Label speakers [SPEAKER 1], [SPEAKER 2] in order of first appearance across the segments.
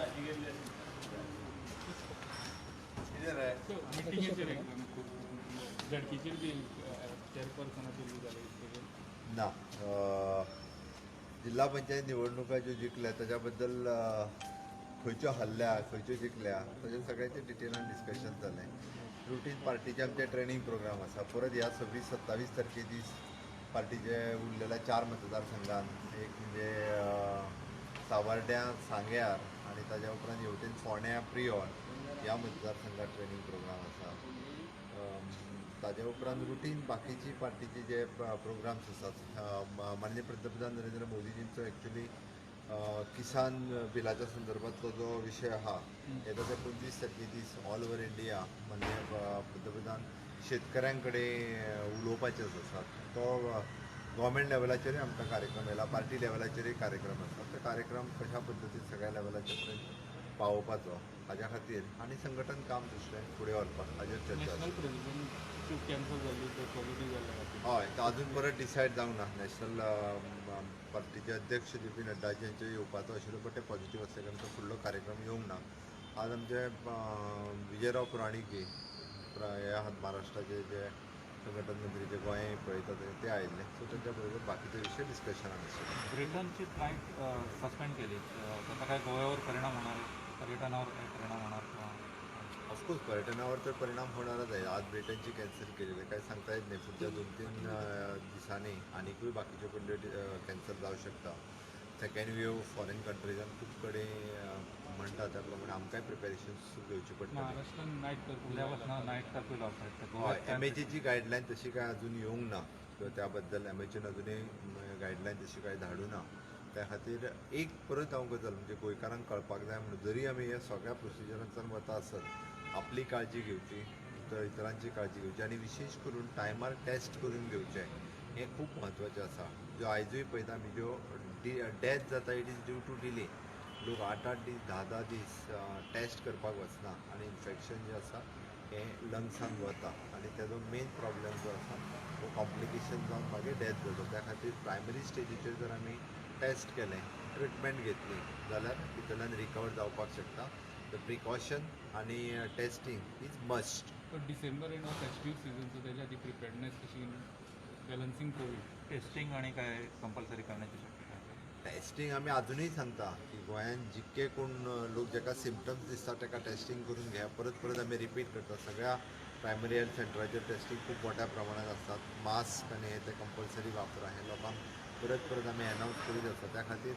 [SPEAKER 1] काळजी घेतली.
[SPEAKER 2] कितें रे?
[SPEAKER 1] मिटिंगेचेर एकदम खूब झडकीचेर बी चेअरपर्सनाचेर बी जालें.
[SPEAKER 2] ना, जिल्हा पंचायत निवडणुका ज्यो जिखल्या ताच्या बद्दल, खंयच्यो हरल्या, खंयच्यो जिखल्या, ताजेर सगळ्याचें डिटेलान डिस्कशन जालें. रुटीन पार्टीचे आमचे ट्रेनींग प्रोग्राम आसा. परत ह्या 26-27 तारखे दीस पार्टीचे उरलेल्या चार मतदारसंघान, एक म्हणजे सावर्ड्यां, सांग्यार आनी ताज्या उपरांत हेवटेन फोंड्या, प्रियोळ ह्या मतदारसंघात ट्रेनींग प्रोग्राम आसा. ताज्या उपरांत रुटीन बाकीची पार्टीचे जे प्रोग्राम्स आसात, माननीय पंतप्रधान नरेंद्र मोदीजींचो एक्चुली किसान बिलाच्या संदर्भातलो जो विशय आहा, येता ते 25 तारखे दीस ऑल ओवर इंडिया माननीय पंतप्रधान शेतकऱ्यां कडेन उलोवपाचेच आसात. तो गव्हर्मेंट लेवलाचेरूय आमकां कार्यक्रम येयला, पार्टी लेवलाचेरूय कार्यक्रम आसा. ते कार्यक्रम कशा पद्दतीन सगळ्या लेवलाचे पर्यंत पावोवपाचो हाज्या खातीर आनी संघटन काम दुसरें फुडें व्हरपाक हाजेर चर्चा
[SPEAKER 1] नॅशनल
[SPEAKER 2] आसली.
[SPEAKER 1] प्रेसिडेंट कॅन्सल जाल्ली, ते पॉझिटिव्ह जाल्ल्या खातीर.
[SPEAKER 2] हय, तो अजून परत डिसायड जावंक ना. नॅशनल पार्टीचे अध्यक्ष जे पी नड्डाजी हांचे येवपाचो आशिल्लो, बट ते पॉझिटिव्ह आसले कारण तो फुडलो कार्यक्रम येवंक ना. आज आमचे विजयराव पुराणीक जी हे आहात, महाराष्ट्राचे जे संघटन मंत्री, जे गोंय पळयतात, ते आयिल्ले. सो तांच्या बरोबर बाकीचे विशय डिस्कशन आशिल्लें.
[SPEAKER 3] ब्रिटनची फ्लाईट सस्पेंड केली, त्याचा काय गोव्यावर परिणाम होणार आहे? पर्यटनावर काय परिणाम होणार किंवा
[SPEAKER 2] ऑफकोर्स, पर्यटनावर तर परिणाम होणारच आहे. आज ब्रिटनची कॅन्सल केलेली आहे. काय सांगता येत नाही, फुडच्या 2-3 दिसांनी आनिकूय बाकीच्यो पण कॅन्सल जावं शकता. सेकंड वेव फॉरेन कंट्रीजान खूब कडेन म्हणटा त्या प्रमाणे आमकांय प्रिपेरेशन्स घेवची पडटली.
[SPEAKER 1] महाराष्ट्रान नायट कर्फ्यू.
[SPEAKER 3] उद्यापासून नाईट कर्फ्यू लावत आहेत तर
[SPEAKER 2] हय.
[SPEAKER 3] गोव्यात काय?
[SPEAKER 2] एम एचएची गायडलायन तशी काय अजून येवंक ना किंवा त्या बद्दल एम एचएन अजुनूय गायडलायन तशी काय धाडूं ना. त्या खातीर एक परत हांव गजाल म्हणजे गोंयकारांक कळपाक जाय म्हणून, जरी आमी ह्या सगळ्या प्रोसिजरांतल्यान वता आसत, आपली काळजी घेवची तर इतरांची काळजी घेवची आनी विशेश करून टायमार टेस्ट करून घेवचें, हें खूब म्हत्वाचें आसा. ज्यो आयजूय पळयता आमी, ज्यो डेथ जाता, it is due to delay. लोक 8-8 दीस, 10-10 दीस टेस्ट करपाक वचना आनी इन्फेक्शन जें आसा हें लंग्सान वता आनी तेजो मेन प्रॉब्लम जो आसा तो कॉम्प्लिकेशन जावन मागीर डेथ जाता. त्या खातीर प्रायमरी स्टेजीचेर जर आमी टेस्ट केलें, ट्रिटमेंट घेतली जाल्यार भितरल्यान रिकवर जावपाक शकता. The precaution आनी टेस्टींग is must.
[SPEAKER 1] पण डिसेंबर एंड हो फेस्टीव सिजन, सो त्याच्या आधी प्रिपेडनेस कशी, बॅलन्सिंग कोवीड?
[SPEAKER 3] टेस्टिंग आणि काय कंपल्सरी करण्याची शक्यता आहे?
[SPEAKER 2] टेस्टींग आमी अजुनूय सांगता की गोंयांत जितके कोण लोक जाका सिमटम्स दिसता ताका टेस्टींग करून घेया. परत परत आमी रिपीट करता. सगळ्या प्रायमरी हेल्थ सेंटराचेर टेस्टींग खूब मोठ्या प्रमाणात आसतात. मास्क आनी हे ते कंपल्सरी वापरा हें लोकांक परत परत आमी एनावन्स करीत आसता. त्या खातीर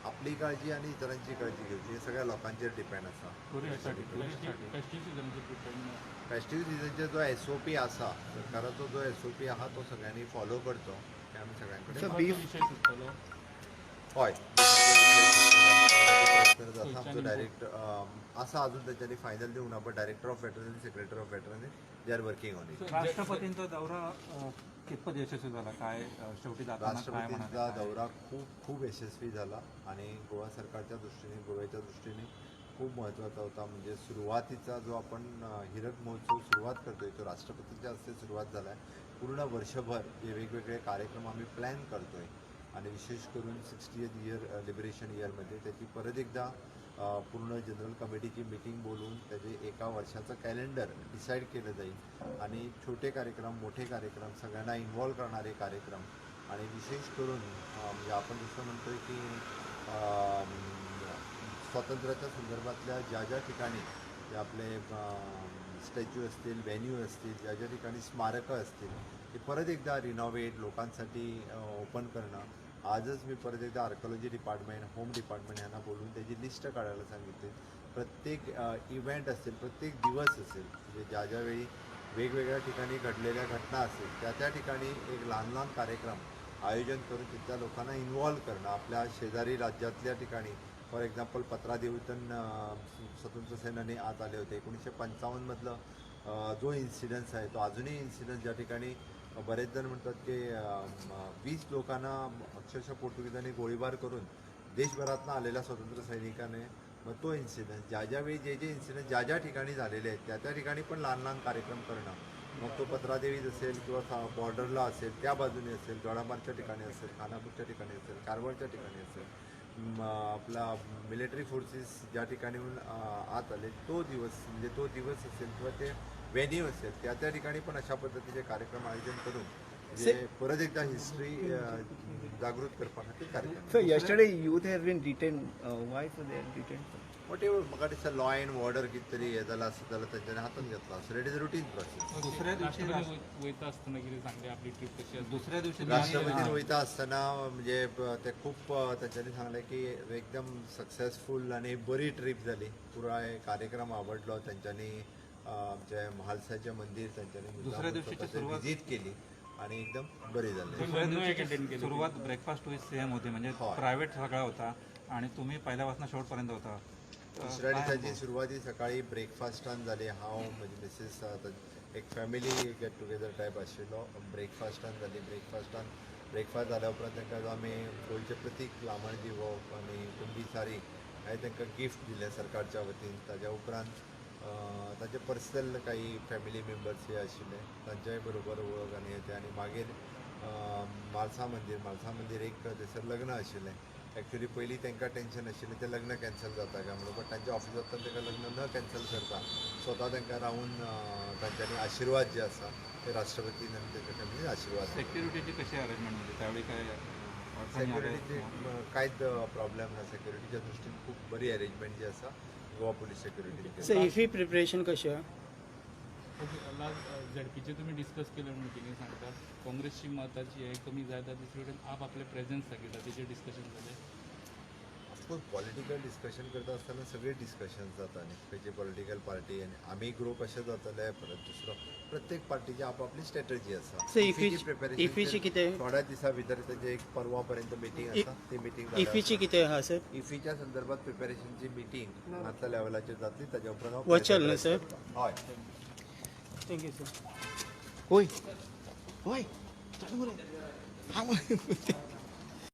[SPEAKER 2] आपली काळजी आनी इतरांची काळजी घेवची हें सगळ्या लोकांचेर डिपेंड आसा.
[SPEAKER 3] टुरिस्टसाठी, टुरिस्टसाठी.
[SPEAKER 1] Festive सिजनाचे preparedness?
[SPEAKER 2] फेस्टीव सिजनचे जो एस ओ पी आसा, सरकाराचो जो एस ओ पी आहा, तो सगळ्यांनी फॉलो करचो हें आमी सगळ्यां कडेन
[SPEAKER 1] विशय सुट्टलो?
[SPEAKER 2] हय, आसा आमचो डायरेक्ट आसा. अजून तेंच्यांनी फायनल दिवंक ना, but director of veterinary, secretary of veterinary, they are working on it.
[SPEAKER 3] राष्ट्रपतींचा दौरा कितपत यशस्वी झाला काय, शेवटी जाताना काय
[SPEAKER 2] राष्ट्रपतींचा
[SPEAKER 3] म्हणाले काय?
[SPEAKER 2] दौरा खूप खूप यशस्वी झाला आणि गोवा सरकारच्या दृष्टीने, गोव्याच्या दृष्टीने खूप महत्त्वाचा होता. म्हणजे सुरुवातीचा जो आपण हिरक महोत्सव सुरुवात करतोय, तो राष्ट्रपतींच्या हस्ते सुरुवात झाला आहे. पूर्ण वर्षभर जे वेगवेगळे कार्यक्रम आम्ही प्लॅन करतोय आणि विशेष करून 60th year liberation इयरमध्ये त्याची परत एकदा पूर्ण जनरल कमिटीची मिटिंग बोलवून त्याचे एका वर्षाचं कॅलेंडर डिसाईड केलं जाईल आणि छोटे कार्यक्रम, मोठे कार्यक्रम, सगळ्यांना इन्व्हॉल्व करणारे कार्यक्रम आणि विशेष करून म्हणजे आपण जसं म्हणतोय की स्वातंत्र्याच्या संदर्भातल्या ज्या ज्या ठिकाणी जे आपले स्टॅच्यू असतील, व्हेन्यू असतील, ज्या ज्या ठिकाणी स्मारकं असतील, ते परत एकदा रिनोव्हेट, लोकांसाठी ओपन करणं. आजच मी परत एकदा आर्कॉलॉजी डिपार्टमेंट, होम डिपार्टमेंट यांना बोलून त्याची लिस्ट काढायला सांगितली. प्रत्येक इव्हेंट असेल, प्रत्येक दिवस असेल, म्हणजे ज्या ज्यावेळी वेगवेगळ्या ठिकाणी घडलेल्या घटना असेल, त्या त्या ठिकाणी एक लहान लहान कार्यक्रम आयोजन करून तिथल्या लोकांना इन्वॉल्व करणं. आपल्या शेजारी राज्यातल्या ठिकाणी, फॉर एक्झाम्पल, पत्रादेवीतून स्वतंत्र सेनानी आत आले होते. 1955मधलं जो इन्सिडन्स आहे, तो अजूनही इन्सिडन्स, ज्या ठिकाणी बरेच जण म्हणतात की 20 लोकांना अक्षरशः पोर्तुगीजांनी गोळीबार करून देशभरातनं आलेल्या स्वतंत्र सैनिकाने, मग तो इन्सिडन्स, ज्या ज्यावेळी जे जे इन्सिडन्स ज्या ज्या ठिकाणी झालेले आहेत, त्या त्या ठिकाणी पण लहान लहान कार्यक्रम करणं. मग तो पत्रादेवीत असेल किंवा बॉर्डरला असेल, त्या बाजूने असेल, दोडामार्गच्या ठिकाणी असेल, खानापूरच्या ठिकाणी असेल, कारवारच्या ठिकाणी असेल. आपला मिलिटरी फोर्सेस ज्या ठिकाणीहून आत आले तो दिवस, म्हणजे तो दिवस असेल किंवा ते व्हेन्यू असेल, त्या त्या ठिकाणी पण अशा पद्धतीचे कार्यक्रम आयोजन करून म्हणजे परत एकदा हिस्ट्री जागृत करपा खातीर कार्यक्रम.
[SPEAKER 4] So yesterday youth has been detained. Why so they are detained?
[SPEAKER 2] Whatever, म्हाका दिसता लॉ अँड ऑर्डर कितें तरी हें जालां आसत जाल्यार तांच्यांनी हातांत घेतला. So it is routine process.
[SPEAKER 3] दुसऱ्या दिवशी
[SPEAKER 1] राष्ट्रपती वयता आसतना कितें सांगलें, आपली ट्रीप कशी आसली?
[SPEAKER 3] दुसऱ्या दिवशी
[SPEAKER 2] राष्ट्रपती वयता आसतना म्हणजे ते खूप तांच्यांनी सांगलें की एकदम सक्सेसफूल आनी बरी ट्रीप जाली. पुराय कार्यक्रम आवडलो तांच्यांनी. आमचे म्हालसाचें मंदीर तांच्यांनी
[SPEAKER 3] दुसऱ्या दिवशीची सुरुवात-
[SPEAKER 2] विजीट केली आणि एकदम बरी जाली.
[SPEAKER 3] दुसऱ्या
[SPEAKER 1] लग्न एक
[SPEAKER 3] दिवशी
[SPEAKER 1] attend केलं.
[SPEAKER 3] सुरुवात ब्रेकफास्ट विथ सीएम होती, म्हणजे
[SPEAKER 2] हय.
[SPEAKER 3] प्रायव्हेट सगळा होता आणि तुम्ही पहिल्यापासून शेवटपर्यंत होता.
[SPEAKER 2] दुसऱ्या
[SPEAKER 3] काय
[SPEAKER 2] दिसाची
[SPEAKER 3] अनुभव?
[SPEAKER 2] सुरवात ही सकाळी ब्रेकफास्टान जाली. हांव, म्हजी मिसीस, एक फॅमिली गेट टुगेदर टायप आशिल्लो. ब्रेकफास्टान जाली. ब्रेकफास्टान ब्रेकफास्ट जाल्या उपरांत तांकां आमी गोंयचें प्रतीक लामण दिवो आनी कुंबी सारी हें तांकां गिफ्ट दिलें सरकारच्या वतीन. ताज्या उपरांत ताचे पर्सनल काही फॅमिली मेंबर्स हे आशिल्ले, तांच्याय बरोबर वळख आनी हें तें. आनी मागीर म्हालसा मंदीर. म्हालसा मंदीर एक थंयसर लग्न आशिल्लें. एक्चुअली पयलीं तांकां टेंशन आशिल्लें तें लग्न कॅन्सल जाता काय म्हणून, बट तांच्या ऑफिसांतल्यान तांकां लग्न न कॅन्सल करता स्वता तांकां रावून तांच्यांनी आशिर्वाद जे आसा ते राष्ट्रपतीन आनी तांच्या फॅमिलीन आशिर्वाद दिले.
[SPEAKER 3] सेक्युरिटीची कशी अरेंजमेंट होती त्यावेळी? काय अडचणी आल्या?
[SPEAKER 2] सेक्युरिटीची कांयच प्रॉब्लेम ना. सेक्युरिटीच्या दृश्टीन खूब बरी अरेंजमेंट जी आसा गोवा पुलीस सेक्युरिटीन.
[SPEAKER 5] सर, इफी प्रिपरेशन कशें आहा?
[SPEAKER 1] ओके, लास्ट झेडपीचे तुमी डिस्कस केले म्हणून मिटिंगेन सांगता, काँग्रेसची मताची हे कमी जाता, दुसरे कडेन आप आपले प्रेझेन्स दाखयता, तेजेर डिस्कशन जालें?
[SPEAKER 2] ऑफकोर्स, पॉलिटिकल डिस्कशन करता आसतना सगळीं डिस्कशन जाता न्ही. खंयची पॉलिटिकल पार्टी आनी आमी ग्रो कशें जातले परत दुसरो, प्रत्येक पार्टीची आपापली स्ट्रॅटजी आसा.
[SPEAKER 5] सर, इफीची कितें?
[SPEAKER 2] थोड्या दिसां भितर तेजे एक परवा पर्यंत मिटींग आसा. ती मिटींग
[SPEAKER 5] इफीची कितें आहा सर?
[SPEAKER 2] इफीच्या संदर्भात प्रिपेरेशनची मिटींग हातल्या लेवलाचेर जातली. ताज्या उपरांत हांव
[SPEAKER 5] Virtual न्हू, सर?
[SPEAKER 2] हय.
[SPEAKER 5] Thank you sir.
[SPEAKER 4] होय होय, चालू मरे. हा.